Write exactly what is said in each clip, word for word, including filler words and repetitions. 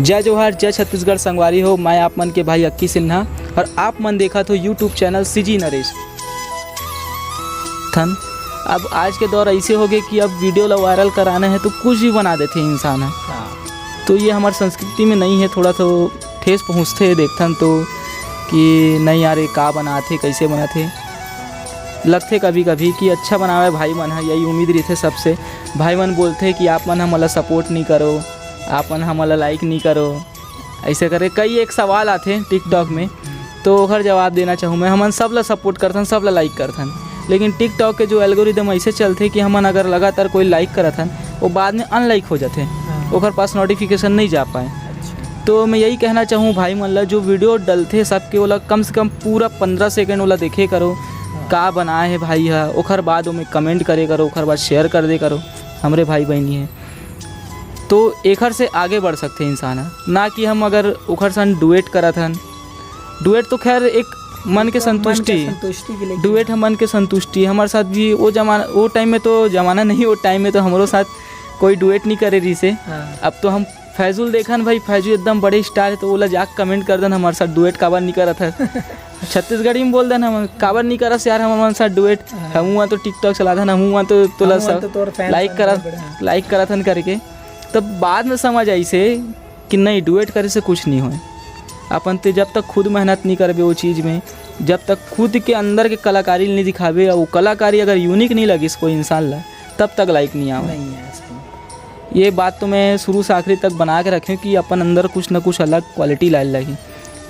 जय जोहार, जय छत्तीसगढ़ संगवारी हो। मैं आप मन के भाई अक्की सिन्हा और आप मन देखत हो YouTube चैनल सीजी नरेश। थन, अब आज के दौर ऐसे हो गए कि अब वीडियो ला वायरल कराना है तो कुछ भी बना देथे इंसान ह। हाँ। तो ये हमर संस्कृति में नहीं है, थोड़ा तो ठेस पहुँचथे देखथन तो कि नहीं यार, ये का बनाथे, कैसे बनाथे। लगथे कभी कभी कि अच्छा बनावे भाई मन ह, यही उम्मीद रहिथे सबसे। भाई मन बोलथे कि आप मन हमन ला सपोर्ट नहीं करो, आप मन हमन ला लाइक नहीं करो। ऐसे करे कई एक सवाल आथे TikTok में, तो ओकर जवाब देना चाहूँ मैं। हमन सब ला सपोर्ट करथन, सब ला लाइक करथन, लेकिन TikTok के जो एल्गोरिदम ऐसे चलथे कि हमन अगर लगातार कोई लाइक करत हन, वो बाद में अनलाइक हो जाथे, हाँ। ओकर पास नोटिफिकेशन नहीं जा पाए। अच्छा। तो मैं यही कहना चाहूँ भाई मन ला, जो वीडियो डलथे सबके, ओला कम से कम पूरा पन्द्रह सेकंड ओला देखे करो, हाँ। का बनाए हे भाई ह, ओकर बाद ओमे कमेंट करे करो, ओकर बाद शेयर कर दे करो, हमरे भाई बहनी है। तो एखर से आगे बढ़ सकथे इंसान ह, ना कि हम अगर ओखर सन डुएट करत हन। डुएट तो खैर एक मन के तो मन के संतुष्टि, संतुष्टि के लिए डुएट ह मन के संतुष्टि। हमारे साथ भी वो जमाना, वो टाइम में तो जमाना नहीं, वो टाइम में तो हमरो साथ कोई डुएट नहीं करे रहिसे। हाँ। अब तो हम फैजुल देखन भाई, फैजुल एकदम बड़े स्टार है, तो ओला जाके कमेंट कर देन, हमारे साथ डुएट काबर नहीं करत है। छत्तीसगढ़ी में बोल देन, हम काबर नहीं करस यार, हम हमारे साथ डुएट। हाँ। हम हुआ तो TikTok चलाथन, हम हुआ तो तोला हम हुआ सब तो तोर फैन लाइक सन करत, बड़े, हाँ। लाइक करत हन करके। तब बाद में समझ आइसे कि नहीं, डुएट करे से कुछ नहीं होए। अपन ते जब तक खुद मेहनत नहीं करबे वो चीज़ में, जब तक खुद के अंदर के कलाकारी नहीं दिखाबे, और वो कलाकारी अगर यूनिक नहीं लगिस कोई इंसान ला, तब तक लाइक नहीं आवे। नहीं है, सही। ये बात तो मैं शुरू से आखिरी तक बना के रखे हूँ कि अपन अंदर कुछ ना कुछ अलग क्वालिटी लाए लगी।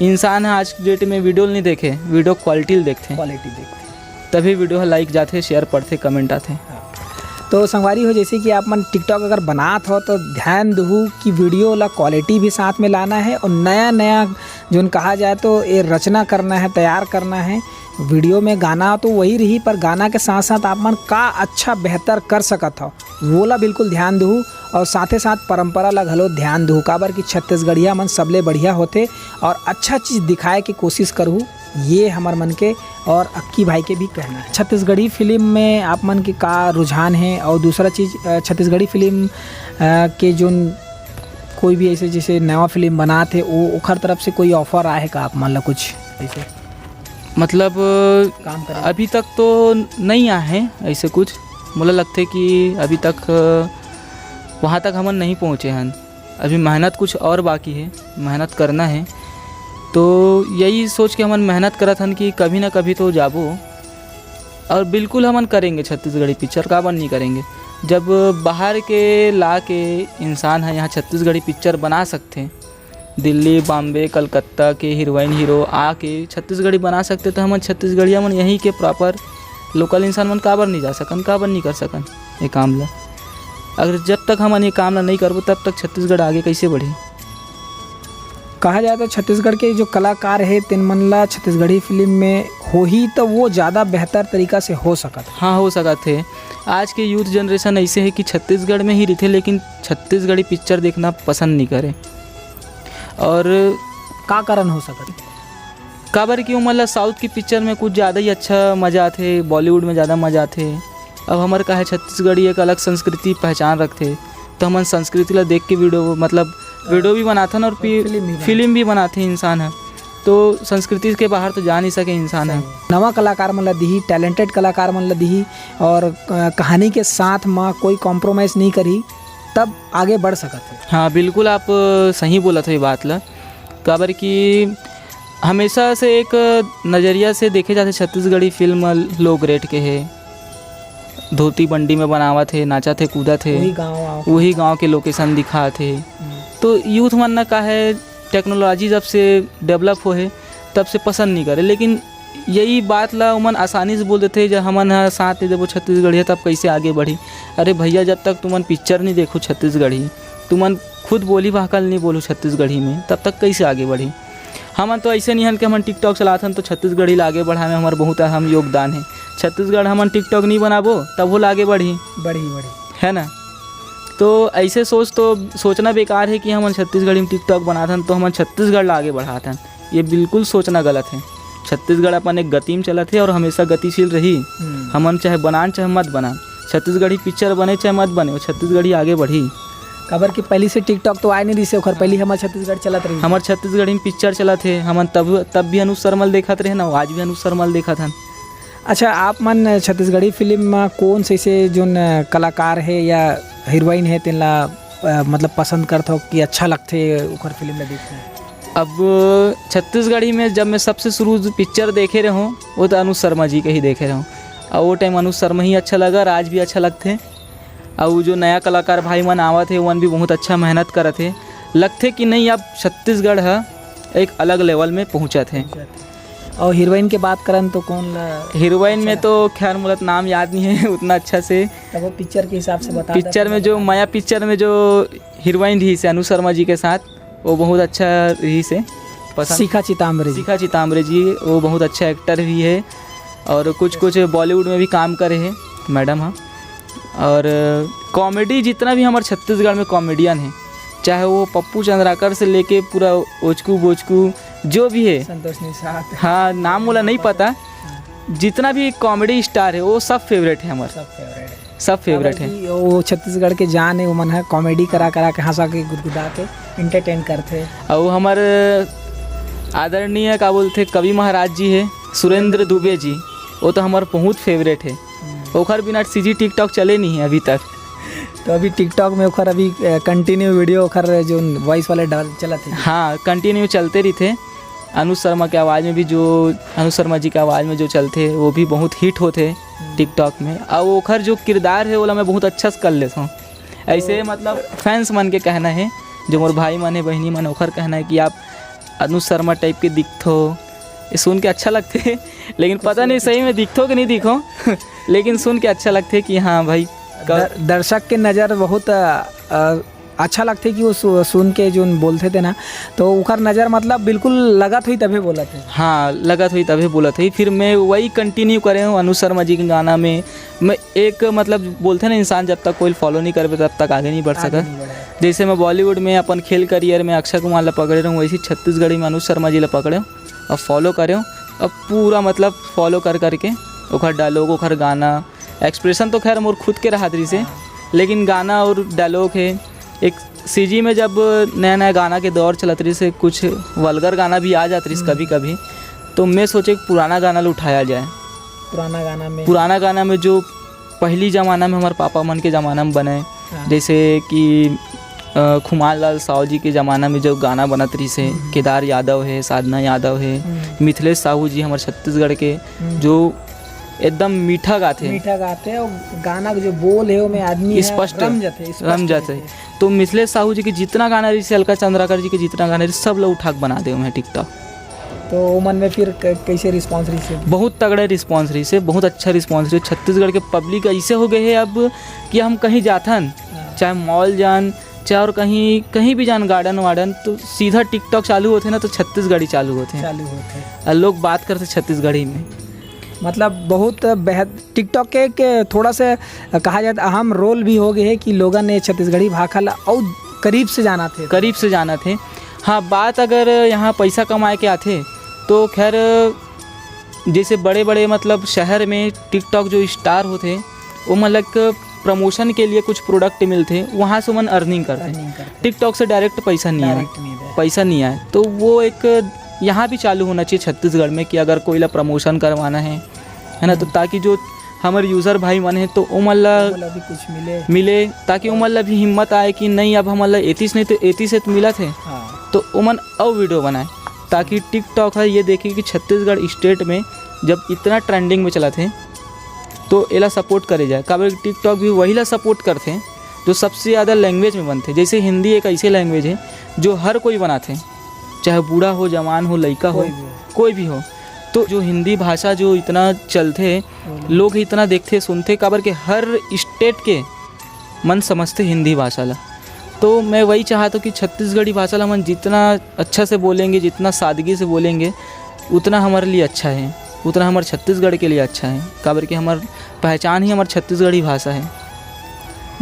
इंसान ह आज के डेट में वीडियो नहीं देखे, वीडियो क्वालिटी ल देखथे। क्वालिटी देखथे। तभी वीडियो ह लाइक जाथे, शेयर पड़थे, कमेंट आथे। हाँ। तो संगवारी हो, जैसे कि आप मन TikTok अगर बनात हो तो ध्यान दहू कि वीडियो ला क्वालिटी भी साथ में लाना है और नया नया जोन कहा जाए तो ये रचना करना है, तैयार करना है। वीडियो में गाना तो वही रही, पर गाना के साथ साथ आप मन का अच्छा बेहतर कर सकत हो, वो ला बिल्कुल ध्यान दहू। और साथे साथ परंपरा ला घलो ध्यान दहू, काबर कि छत्तीसगढ़िया मन सबले बढ़िया होथे और अच्छा चीज़ दिखाए के कोशिश करहू, ये हमर मन के और अक्की भाई के भी कहना है। छत्तीसगढ़ी फिल्म में आप मन के का रुझान है? और दूसरा चीज़, अ, छत्तीसगढ़ी फिल्म, अ, के जोन कोई भी ऐसे जैसे नवा फिल्म बनात हे, वो ओखर तरफ से कोई ऑफर आए हे का आप मन ला कुछ ऐसे? मतलब, काम करे? अभी तक तो नहीं आए हे ऐसे कुछ। मोला लगथे कि अभी तक, अ, वहाँ तक हमन नहीं पहुँचे हन। अभी मेहनत कुछ और बाकी हे, मेहनत करना हे। तो यही सोच के हमन मेहनत करत हन कि कभी ना कभी तो जाबो, और बिल्कुल हमन करेंगे छत्तीसगढ़ी पिक्चर, काबर नहीं करेंगे? जब बाहर के ला के इंसान ह यहाँ छत्तीसगढ़ी पिक्चर बना सकथे, दिल्ली, बॉम्बे, कलकत्ता के हीरोइन हीरो आके छत्तीसगढ़ी बना सकथे, तो हमन छत्तीसगढ़िया मन यहीं के प्रॉपर लोकल इंसान मन काबर नहीं जा सकन, काबर नहीं कर सकन ये काम ला? अगर जब तक हमन ये काम ला नहीं करबो, तब तक छत्तीसगढ़ आगे कैसे बढ़ी? कहा जाए तो छत्तीसगढ़ के जो कलाकार हे, तेन मन ला छत्तीसगढ़ी फिल्म में होही, तो वो ज़्यादा बेहतर तरीका से हो सकत हे। हाँ, हो सकत हे। आज के यूथ जनरेशन ऐसे हे कि छत्तीसगढ़ में ही रहिथे, लेकिन छत्तीसगढ़ी पिक्चर देखना पसंद नहीं करे। और का कारण हो सकत हे? काबर कि ओमन ला साउथ की पिक्चर में कुछ ज़्यादा ही अच्छा मज़ा आथे, बॉलीवुड में ज़्यादा मज़ा आथे। अब हमर का हे, छत्तीसगढ़ी एक अलग संस्कृति पहचान रखथे, तो हमन संस्कृति ला देख के वीडियो, मतलब, वीडियो भी बनाथन और पि-, फिल्म भी बनाथन। फिल्म भी बनाथे इंसान ह, तो संस्कृति के बाहर तो जा नहीं सके इंसान ह। सही। नवा कलाकार मन ला दिही, टैलेंटेड कलाकार मन ला दिही और, अ, कहानी के साथ म कोई कॉम्प्रोमाइज़ नहीं करही, तब आगे बढ़ सकत हे। हाँ, बिल्कुल आप, अ, सही बोलत हो ये बात ला, काबर कि हमेशा से एक नज़रिया से देखे जाथे छत्तीसगढ़ी फिल्म लो ग्रेड के हे, धोती बंडी में बनावत हे, नाचत हे, कूदत हे, वही गाँव, गाँव। वही गाँव के लोकेशन दिखात हे। हम्म। तो यूथ मन ना का हे, टेक्नोलॉजी जब से डेवलप हो हे, तब से पसंद नहीं करे, लेकिन यही बात ला ओमन आसानी से बोल देथे, जब हमन ह साथ दे देबो छत्तीसगढ़िया, तब कैसे आगे बढ़ी? अरे भैया, जब तक तुमन पिक्चर नहीं देखो छत्तीसगढ़ी, तुमन खुद बोली भाखा ल नहीं बोलो छत्तीसगढ़ी में, तब तक कैसे आगे बढ़ी? हमन तो ऐसे नहीं हन कि हमन TikTok चलाथन तो छत्तीसगढ़ी ला आगे बढ़ाए में हमर बहुत अहम योगदान है। छत्तीसगढ़ हमन TikTok नहीं बनाबो, तब वो ला आगे बढ़ी। बढ़ी, बढ़ी। है ना? तो ऐसे सोच तो सोचना बेकार है कि हमन छत्तीसगढ़ी में TikTok बनाथन तो हमन छत्तीसगढ़ ला आगे बढ़ाथन। ये बिल्कुल सोचना गलत है। छत्तीसगढ़ अपन एक गति में चलत है और हमेशा गतिशील रही। हम्म। हमन चाहे बनान चाहे मत बनान, छत्तीसगढ़ी पिक्चर बने चाहे मत बने, वो छत्तीसगढ़ी आगे बढ़ी। काबर कि पहली से TikTok तो आए नहीं रहिसे, ओखर पहली हमर छत्तीसगढ़ चलत रहिस। हमर छत्तीसगढ़ी में पिक्चर चलत हे, हमन तब, तब भी अनुज शर्मा ल देखत रहे ना, आज भी अनुज शर्मा ल देखत हन। अच्छा, आप मन छत्तीसगढ़ी फिल्म म कौन से ऐसे जोन कलाकार हे या हीरोइन हे, तेन ला, अ, मतलब पसंद करथो कि अच्छा लगथे ओखर फिल्म ला देखना? अब छत्तीसगढ़ी में जब मैं सबसे शुरू पिक्चर देखे रहूँ, वो तो अनुज शर्मा जी के ही देखे रहूँ, और वो टाइम अनुज शर्मा ही अच्छा लगा और आज भी अच्छा लगथे। और वो जो नया कलाकार भाई मन आवत हे, उमन भी बहुत अच्छा मेहनत करत हे। लगथे कि नहीं, अब छत्तीसगढ़ ह एक अलग लेवल में पहुँचत हे। और हीरोइन के बात करन तो कौन ला? हीरोइन में तो खैर मोला नाम याद नहीं है उतना अच्छा से। तब वो पिक्चर के हिसाब से बता पिक्चर में जो, मया पिक्चर में जो हीरोइन रहिसे अनुज शर्मा जी के साथ, वो बहुत अच्छा रहिसे पसंद। शिखा चिताम्बरे जी। शिखा चिताम्बरे जी, वो बहुत अच्छा एक्टर भी है और कुछ कुछ बॉलीवुड में भी काम करे है मैडम। हाँ, और कॉमेडी, जितना भी हमारे छत्तीसगढ़ में कॉमेडियन है, चाहे वो पप्पू चंद्राकर से लेके पूरा ओचकू बोचकू जो भी है, संतोष निषाद। हाँ, नाम मोला नहीं पता। जितना भी कॉमेडी स्टार है, वो सब फेवरेट है हमारे। सब फेवरेट है। सब फेवरेट है। वो छत्तीसगढ़ के जान है, वो मन है, कॉमेडी करा करा के, हंसा के, गुदगुदा के एंटरटेन करथे। और हमारे आदरणीय का बोलथे कवि महाराज जी है, सुरेंद्र दुबे जी, वो तो हमारे बहुत फेवरेट है। ओखर बिना सीजी TikTok चले नहीं है अभी तक। तो अभी TikTok में ओखर अभी, अ, कंटिन्यू वीडियो ओखर जो वॉइस वाले डाल चलत है। हाँ, कंटिन्यू चलते रहिथे। अनुज शर्मा के आवाज़ में भी जो, अनुज शर्मा जी के आवाज़ में जो चलथे, वो भी बहुत हिट होथे TikTok में। और ओखर जो किरदार है, ओला मैं बहुत अच्छा से कर लेता हूँ। ऐसे मतलब फैंस मन के कहना है, जो मोर भाई मन है, बहिनी मन, ओखर कहना है कि आप अनुज शर्मा टाइप के दिखथो। ये सुन के अच्छा लगथे, लेकिन पता नहीं सही में दिखथो कि नहीं दिखो। लेकिन सुन के अच्छा लगथे कि हाँ भाई, क- दर-, दर्शक के नज़र बहुत, अ, अ, अच्छा लगथे कि वो सु-, सुन के जो बोलथे ते ना, तो ओकर नज़र मतलब बिल्कुल लगत होई तभे बोलत हे। हाँ, लगत होई तभे बोलत होई। फिर मैं वही कंटिन्यू करे हूँ अनुज शर्मा जी के गाना में। मैं एक मतलब बोलथे ना, इंसान जब तक कोई फॉलो नहीं करबे तब तक आगे नहीं बढ़ आगे सकत। नहीं बढ़े। जैसे मैं बॉलीवुड में अपन खेल करियर में अक्षय कुमार ला पकड़े रहूँ, वैसे छत्तीसगढ़ी में अनुज शर्मा जी ला पकड़े हूँ, अब फॉलो करे हूँ। अब पूरा मतलब फॉलो कर करके ओखर डायलॉग, ओखर गाना, एक्सप्रेशन तो खैर मोर खुद के रहत रहिसे, हाँ। लेकिन गाना और डायलॉग है। एक सीजी में जब नया नया गाना के दौर चलत रहिसे, कुछ वल्गर गाना भी आ जात रहिस हम्म। कभी कभी, तो मैं सोचे कि पुराना गाना ल उठाया जाए। पुराना गाना में पुराना गाना में जो पहली जमाना में हमारे पापा मन के जमाना में बने, हाँ। जैसे कि, अ, खुमान लाल साव जी के जमाना में जो गाना बनत रहिसे, हम्म। केदार यादव है, साधना यादव है, हम्म। मिथिलेश साहू जी हमारे छत्तीसगढ़ के, हम्म। जो एकदम मीठा गाथे। मीठा गाथे और गाना के जो बोल है, ओमे आदमी ह स्पष्ट रम जाथे, स्पष्ट रम जाथे। तो मिथिलेश साहू जी के जितना गाना रहिसे, अलका चंद्राकर जी के जितना गाना रहिसे, सब लोग उठा के बना दे हुए हैं TikTok। तो ओमन में फिर क-, कैसे रिस्पॉन्स रहिसे? बहुत तगड़ा रिस्पॉन्स रहिसे, बहुत अच्छा रिस्पॉन्स रहिसे। छत्तीसगढ़ के पब्लिक ऐसे हो गए हैं अब कि हम कहीं जाथन, हाँ। चाहे मॉल जान, चाहे और कहीं, कहीं भी जान, गार्डन वार्डन, तो सीधा TikTok चालू होथे ना, तो छत्तीसगढ़ी चालू होथे। चालू होथे। और लोग बात करथे छत्तीसगढ़ी में। मतलब बहुत बेहद TikTok के एक थोड़ा सा कहा जाए तो अहम रोल भी हो गए है कि लोगन ने छत्तीसगढ़ी भाखा ला अउ करीब से जाना थे। करीब से जाना थे। हाँ, बात अगर यहाँ पैसा कमाए के आथे तो खैर जैसे बड़े-बड़े मतलब शहर में TikTok जो स्टार होथे, ओमन ला एक प्रमोशन के लिए कुछ प्रोडक्ट मिलथे, वहाँ से ओमन अर्निंग करथे। अर्निंग करथे। TikTok से डायरेक्ट पैसा नहीं आए। डायरेक्ट नहीं आए। पैसा नहीं आए। तो वो एक यहाँ भी चालू होना चाहिए छत्तीसगढ़ में कि अगर कोई ला प्रमोशन करवाना है, है ना, तो हम्म। ताकि जो हमर यूजर भाई मन हे, तो ओमन ला ओमन ला भी कुछ मिले। मिले, ताकि ओमन ला भी हिम्मत आए कि नहीं, अब हमन ला एतीस नहीं तो एतीस से तो मिलत हे, हाँ। तो ओमन अउ वीडियो बनाए, ताकि TikTok ह ये देखे कि छत्तीसगढ़ स्टेट में जब इतना ट्रेंडिंग में चलत हे, तो एला सपोर्ट करे जाए। काबर कि TikTok भी वही ला सपोर्ट करथे, जो सबसे ज़्यादा लैंग्वेज में बनथे। जैसे हिंदी एक ऐसे लैंग्वेज है, जो हर कोई बनाथे, चाहे बूढ़ा हो, जवान हो, लइका हो, कोई भी हो। कोई भी हो। तो जो हिंदी भाषा जो इतना चलथे, बोलो। लोग इतना देखथे, सुनथे, काबर के हर स्टेट के मन समझथे हिंदी भाषा ला। तो मैं वही चाहता हूँ कि छत्तीसगढ़ी भाषा ला मन जितना अच्छा से बोलेंगे, जितना सादगी से बोलेंगे, उतना हमारे लिए अच्छा है, उतना हमारे छत्तीसगढ़ के लिए अच्छा है, काबर कि हमार पहचान ही हमार छत्तीसगढ़ी भाषा है।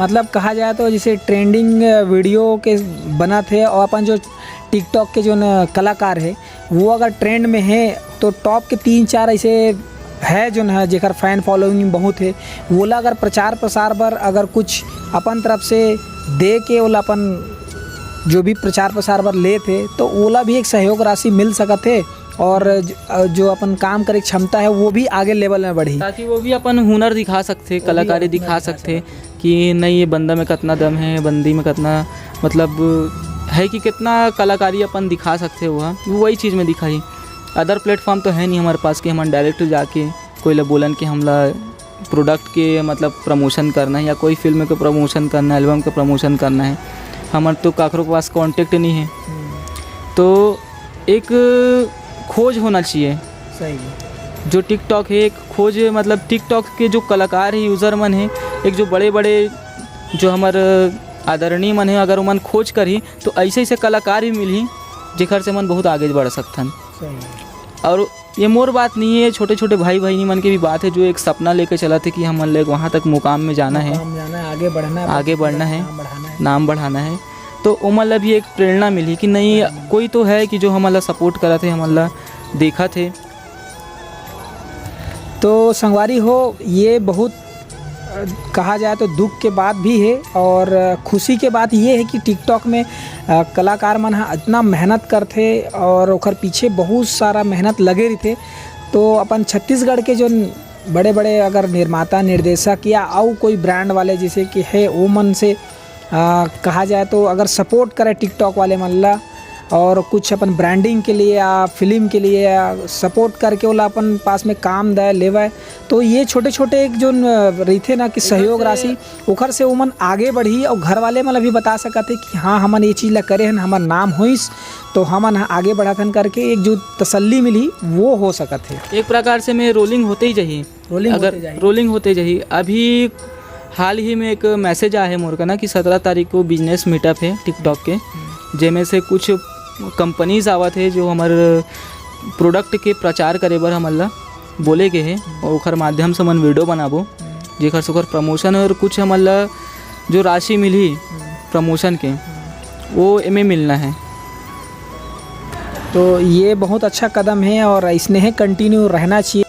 मतलब कहा जाए तो जैसे ट्रेंडिंग वीडियो के बनत हे और अपन जो TikTok के जो न कलाकार है, वो अगर ट्रेंड में है तो टॉप के तीन चार ऐसे है जो न है जेकर फैन फॉलोइंग बहुत है, वोला अगर प्रचार प्रसार बर अगर कुछ अपन तरफ से दे के ओला अपन जो भी प्रचार प्रसार बर लेत हे, तो ओला भी एक सहयोग राशि मिल सकत हे और ज-, जो अपन काम करे के क्षमता है, वो भी आगे level में बढ़ही। ताकि वो भी अपन हुनर दिखा सकथे, वो भी कलाकारी अपन हुनर दिखा दिखा सकथे सकथे। कि नहीं, ये बंदा में कितना दम है, बंदी में कितना, मतलब, है कि कितना कलाकारी अपन दिखा सकथे। वो, वही चीज़ में दिखाही। Other platform तो है नहीं हमारे पास कि हमन direct जाके कोई ला बोलन कि हमला product के, मतलब, promotion करना है या कोई film के promotion करना है, album के promotion करना है। हमर तो काकरो के पास contact नहीं है। हम्म। तो एक खोज होना चाहिए। सही है। जो TikTok है, एक खोज, मतलब, TikTok के जो कलाकार है, user मन है, एक जो बड़े-बड़े, जो हमर आदरणीय मन है, अगर ओमन खोज करही, तो ऐसे-ऐसे कलाकार भी मिलही, जेकर से मन बहुत आगे बढ़ सकथन। सही है। और ये मोर बात नहीं है, छोटे-छोटे भाई बहिनी मन के भी बात है, जो एक सपना लेके चलत हे कि हमन ला वहाँ तक मुकाम में जाना है, मुकाम जाना है, आगे बढ़ना है, आगे बढ़ना है, नाम बढ़ाना है। नाम बढ़ाना है। तो ओमन ला भी एक प्रेरणा मिलही कि नहीं, प्रेरणा। कोई तो है कि जो हमन ला support करत हे, हमन ला देखत हे। तो संगवारी हो, ये बहुत, अ, कहा जाए तो दुख के बात भी है और, अ, खुशी के बात ये है कि TikTok में, अ, कलाकार मन ह इतना मेहनत करथे और ओकर पीछे बहुत सारा मेहनत लगे रहिथे। तो अपन छत्तीसगढ़ के जो बड़े-बड़े अगर निर्माता, निर्देशक या अउ कोई brand वाले जैसे कि है, ओमन से, अ, कहा जाए तो अगर support करे TikTok वाले मन ला और कुछ अपन branding के लिए या film के लिए या support करके ओला अपन पास में काम दे, लेवे, तो ये छोटे-छोटे एक जोन, अ, रहिथे ना कि ओकर सहयोग से राशि, ओकर से ओमन आगे बढ़ही और घर वाले मन ला भी बता सकत हे कि हाँ, हमन ये चीज़ ला करे हन, हमर नाम होइस, तो हमन ह आगे बढ़त हन करके एक जो तसल्ली मिलही, वो हो सकत हे। एक प्रकार से में rolling होते ही जाही। Rolling अगर होते जाही। Rolling होते जाही। अभी हाल ही में एक message आया है मोर कना कि सत्रह तारीख को business meetup है TikTok के, हम्म। जेमे से कुछ companies आवत है जो हमर product के प्रचार करे बर हमन ला बोले गए है, हम्म। और ओखर माध्यम से हमन video बनाबो, हम्म। जेकर से ओकर promotion और कुछ हमन ला जो राशि मिलही हम्म। Promotion के, हम्म। वो एमे मिलना है। तो ये बहुत अच्छा कदम है और इसने ही continue रहना चाहिए।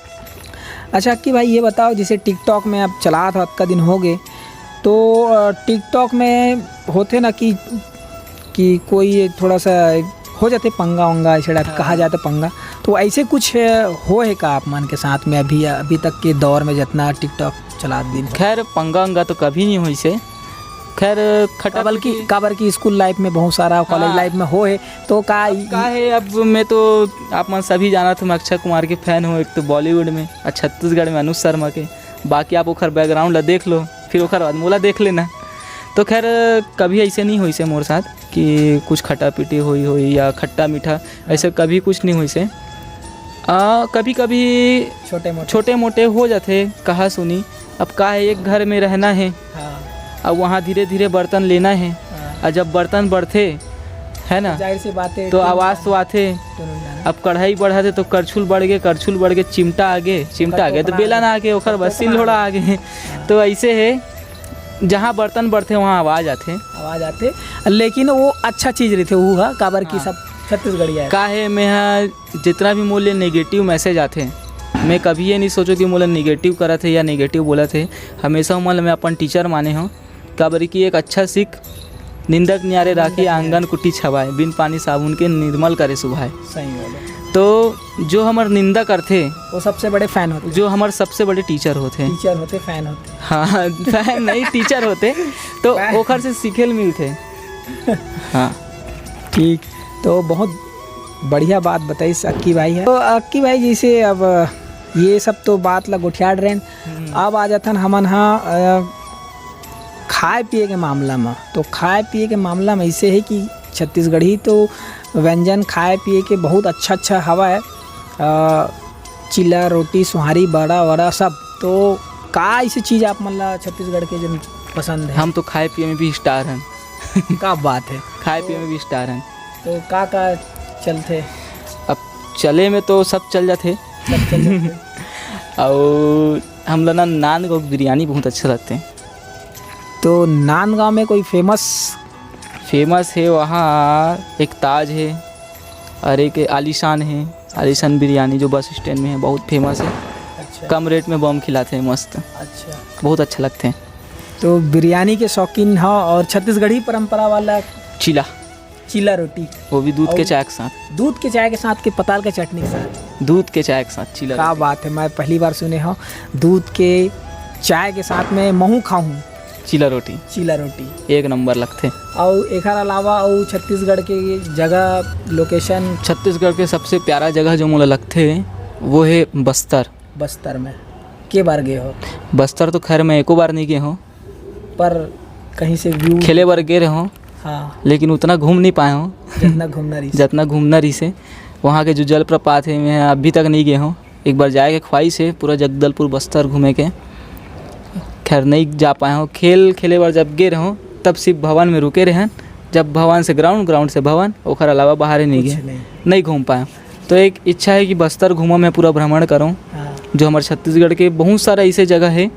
अच्छा अक्की भाई, ये बताओ, जैसे TikTok में आप चलात हो, अतका दिन हो गए, तो, अ, TikTok में होथे ना कि, कि कोई थोड़ा सा हो जाथे पंगा वंगा, ऐसे type हाँ। कहा जाथे पंगा, तो ऐसे कुछ, अ, होए हे का आप मन के साथ में अभी, अभी तक के दौर में, जितना TikTok चलात दिन हो? खैर, पंगा वंगा तो कभी नहीं होइस हे। खैर, खटा काबर कि, पिटी काबर कि school life में बहुत सारा, college हाँ। Life में होए हे, तो का अब ई का है, अब मैं तो, आप मन सभी जानत हो, मैं अक्षय कुमार के fan हूँ, एक तो Bollywood में, और छत्तीसगढ़ में अनुज शर्मा के। बाकी आप ओखर background ला देख लो, फिर ओखर बाद मोला देख लेना। तो खैर, कभी ऐसे नहीं होइस हे मोर साथ कि कुछ खटा पिटी होई होई या खट्टा मीठा, ऐसे कभी कुछ नहीं होइस हे। आ, कभी कभी छोटे मोटे। छोटे मोटे हो जाथे, कहा सुनी। अब का है, एक घर में रहना है, हाँ। अब वहाँ धीरे धीरे बर्तन लेना है। हाँ। और जब बर्तन बढ़थे, है ना, तो जाहिर सी बात है, तो टुन आवाज़ टुन तो आथे। टुन टुन जाना। अब कढ़ाई बढ़त हे तो करछुल बढ़ गे, करछुल बढ़ गे, चिमटा आ गे, चिमटा ओकर आ गे तो टोकना बेलन आ गे। आ गे, ओकर बाद टोकना सिल्लोड़ा आ गे। हाँ। तो ऐसे है, जहाँ बर्तन बढ़थे वहाँ आवाज़ आथे। आवाज़ आथे, लेकिन वो अच्छा चीज़ रहिथे, वो हा, काबर कि हाँ। सब छत्तीसगढ़िया है। का है, मैं हा, जितना भी मोर ले negative message आथे, मैं कभी ये नहीं सोचो कि मोला negative करत हे या negative बोलत हे। हमेशा ओमन ल मैं अपन teacher माने हूँ, काबर कि एक अच्छा सीख, "निंदक नियारे राखी, निंदक नियारे। आंगन कुटी छवाए, बिन पानी साबुन के निर्मल करे सुभाए।" सही बात है। तो जो हमर निंदा करथे, वो सबसे बड़े fan होथे। जो हमर सबसे बड़े teacher होथे। Teacher होथे, fan होथे। हाँ, fan नहीं, teacher होथे, तो fan। ओखर से सीखे ल मिलथे। हाँ। ठीक, तो बहुत बढ़िया बात बताइस अक्की भाई ह। तो अक्की भाई, जैसे अब ये सब तो बात ला गोठियात रहेन, हम्म। अब आ जाथन हमन ह, अ, खाए पिए के मामला म। तो खाए पिए के मामला म ऐसे है कि छत्तीसगढ़ी तो व्यंजन खाए पिए के बहुत अच्छा अच्छा हवय, अ, चिल्ला रोटी, सोहारी, बड़ा वड़ा सब। तो का ऐसी चीज़ आप मन ला छत्तीसगढ़ के जन पसंद है? हम तो खाए पिए में भी star हन। का बात है। खाए पिए में भी star हन। तो का का चलथे? अब चले में तो सब चल जाथे। सब चल जाथे। और हम लोग ना, नांदगांव की बिरयानी बहुत अच्छा लगते हैं। तो नांदगांव में कोई famous? Famous है वहाँ एक ताज है और एक आलीशान है, आलीशान बिरयानी जो बस स्टैंड में है, बहुत famous है। अच्छा। कम rate में बम खिलाते हैं, मस्त। अच्छा। बहुत अच्छा लगते हैं। तो बिरयानी के शौकीन हो और छत्तीसगढ़ी परंपरा वाला चीला। चीला रोटी। वो भी दूध के और चाय के साथ। दूध के चाय के साथ कि पताल के चटनी के साथ? दूध के चाय के साथ चीला का रोटी। बात है, मैं पहली बार सुने हव दूध के चाय के साथ में महूँ खाहूँ। चीला रोटी। चीला रोटी। एक नंबर लगथे। अउ एखर अलावा अउ छत्तीसगढ़ के जगह, location? छत्तीसगढ़ के सबसे प्यारा जगह जो मोला लगथे, वो हे बस्तर। बस्तर में के बार गए हो? बस्तर तो खैर मैं एको बार नहीं गए हूँ। पर कहीं से view? खेले बर गे रहे हूँ। हाँ। लेकिन उतना घूम नहीं पाए हूँ। जितना घूमना रहिस। जितना घूमना रहिस हे। वहाँ के जो जलप्रपात हे, मैं अभी तक नहीं गए हूँ। एक बार जाए के ख्वाहिश हे पूरा जगदलपुर बस्तर घूमे के। खैर नहीं जा पाए हूँ। खेल खेले बर जब गे रहे हूँ, तब सिर्फ भवन में रुके रहे। जब भवन से ground, ground से भवन, ओखर अलावा बाहर ही नहीं कुछ गए। नहीं। नहीं घूम पाए। तो एक इच्छा हे कि बस्तर घूमो, मैं पूरा भ्रमण करूँ। हाँ। जो हमर छत्तीसगढ़ के बहुत सारा ऐसे जगह हे,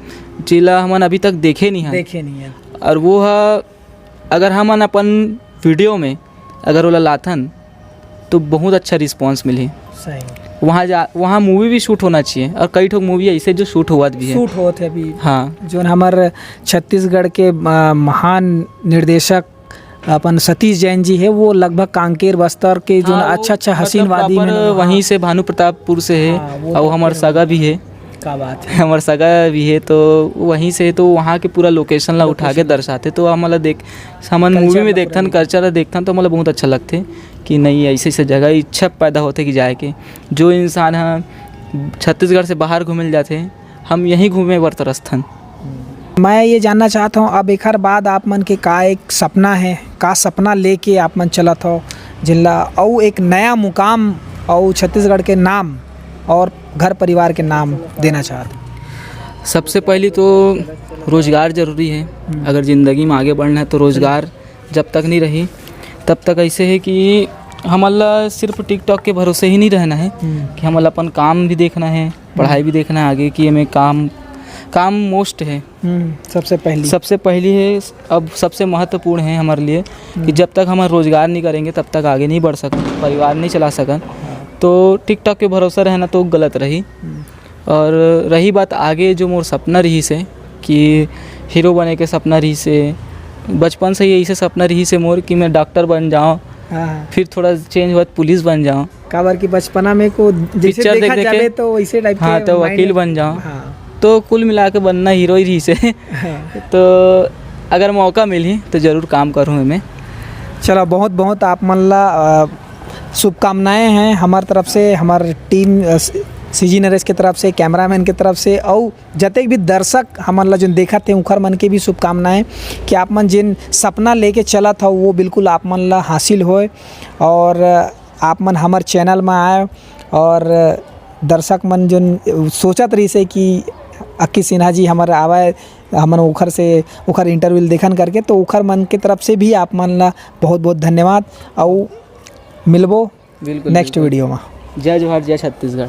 जेला हमन अभी तक देखे नहीं हन। देखे नहीं हन। और वो ह, अगर हमन अपन video में अगर ओला लाथन, तो बहुत अच्छा response मिलही। सही। वहाँ जा, वहाँ movie भी shoot होना चाहिए, और कई ठो movie ऐसे जो shoot होवत भी हे। Shoot होत हे अभी। हाँ। जोन हमर छत्तीसगढ़ के, अ, महान निर्देशक अपन सतीश जैन जी हे, वो लगभग कांकेर बस्तर के जोन हाँ, वो अच्छा अच्छा मतलब हसीन वादी proper में, हाँ। वहीं से, भानु प्रतापपुर से हे। हाँ, वो और तो हमर फिर सगा भी हे। का बात है। हमर सगा भी हे, तो वहीं से, तो वहाँ के पूरा location ला उठा के location। दर्शाथे, तो हमला देख, हमन culture movie में ला देखथन, पूरा। Culture ला देखथन, तो हमला बहुत अच्छा लगथे कि नहीं, ऐसे ऐसे जगह इच्छा पैदा होथे कि जाए के। जो इंसान ह छत्तीसगढ़ से बाहर घूमे ल जाथे, हम यहीं घूमे बर तरसथन। मैं ये जानना चाहत हूँ, अब एखर बाद आप मन के का एक सपना है, का सपना लेके आप मन चलत हो, जिनला अउ एक नया मुकाम अउ छत्तीसगढ़ के नाम और घर परिवार के नाम देना चाहत हो? सबसे पहली तो रोजगार जरूरी है। हम्म। अगर जिंदगी में आगे बढ़ना है तो रोजगार जब तक नहीं रही, तब तक ऐसे है कि हमन ला सिर्फ TikTok के भरोसे ही नहीं रहना है, हम्म। कि हमन ला अपन काम भी देखना है, पढ़ाई भी देखना है आगे, कि हमें काम, काम most है। हम्म, सबसे पहली। सबसे पहली है, अब सबसे महत्वपूर्ण है हमारे लिए कि हम्म। जब तक हम रोजगार नहीं करेंगे, तब तक आगे नहीं बढ़ सकन, परिवार नहीं चला सकन। हाँ। तो TikTok के भरोसा रहना तो गलत रही। हम्म। और रही बात आगे जो मोर सपना रहिस हे कि हीरो बने के सपना रहिस हे, बचपन से ही ऐसे सपना रहिस हे मोर कि मैं डॉक्टर बन जाऊँ, हाँ, हाँ। फिर थोड़ा change होवत पुलिस बन जाऊँ। काबर कि बचपना में को जैसे पिक्चर देख देखा देख के, जावे तो वैसे type हाँ, के तो mind वकील में बन जाऊँ। हाँ। तो कुल मिला के बनना हीरो ही रहिस हे। हाँ। तो अगर मौका मिलही तो जरूर काम करूँ एमे। चलो, बहुत बहुत आप मन ला, अ, शुभकामनाएं हैं हमार तरफ से, हमार team, अ, CG नरेश के तरफ से, cameraman के तरफ से, अउ जतेक भी दर्शक हमन ला जोन देखत हे, उखर मन के भी शुभकामनाएं कि आप मन जेन सपना लेके चलत हव, वो बिल्कुल आप मन ला हासिल होए और आप मन हमर channel में आए और दर्शक मन जोन सोचत रहिस हे कि अक्की सिन्हा जी हमर आवे, हमन उखर से, उखर interview देखन करके, तो उखर मन के तरफ से भी आप मन ला बहुत बहुत धन्यवाद। अउ मिलबो बिल्कुल, next बिल्कुल। Video में। जय जोहार, जय छत्तीसगढ़।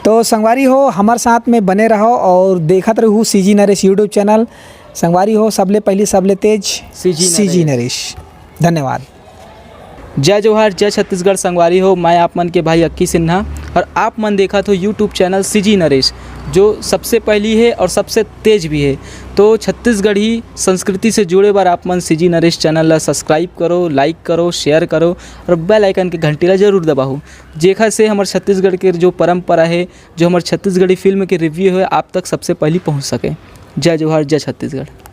तो संगवारी हो, हमर साथ में बने रहो और देखत रहू CG नरेश YouTube channel। संगवारी हो, सबले पहली, सबले तेज CG CG नरेश। नरेश। धन्यवाद। जय जोहार, जय छत्तीसगढ़। संगवारी हो, मैं आप मन के भाई अक्की सिन्हा और आप मन देखत हो YouTube channel CG नरेश, जो सबसे पहली है और सबसे तेज भी है। तो छत्तीसगढ़ी संस्कृति से जुड़े बर आप मन CG नरेश channel ला subscribe करो, like करो, share करो और bell icon के घंटी ला जरूर दबाओ, जेखर से हमर छत्तीसगढ़ के जो परंपरा है, जो हमर छत्तीसगढ़ी film के review है, आप तक सबसे पहली पहुंच सके। जय जोहार, जय छत्तीसगढ़।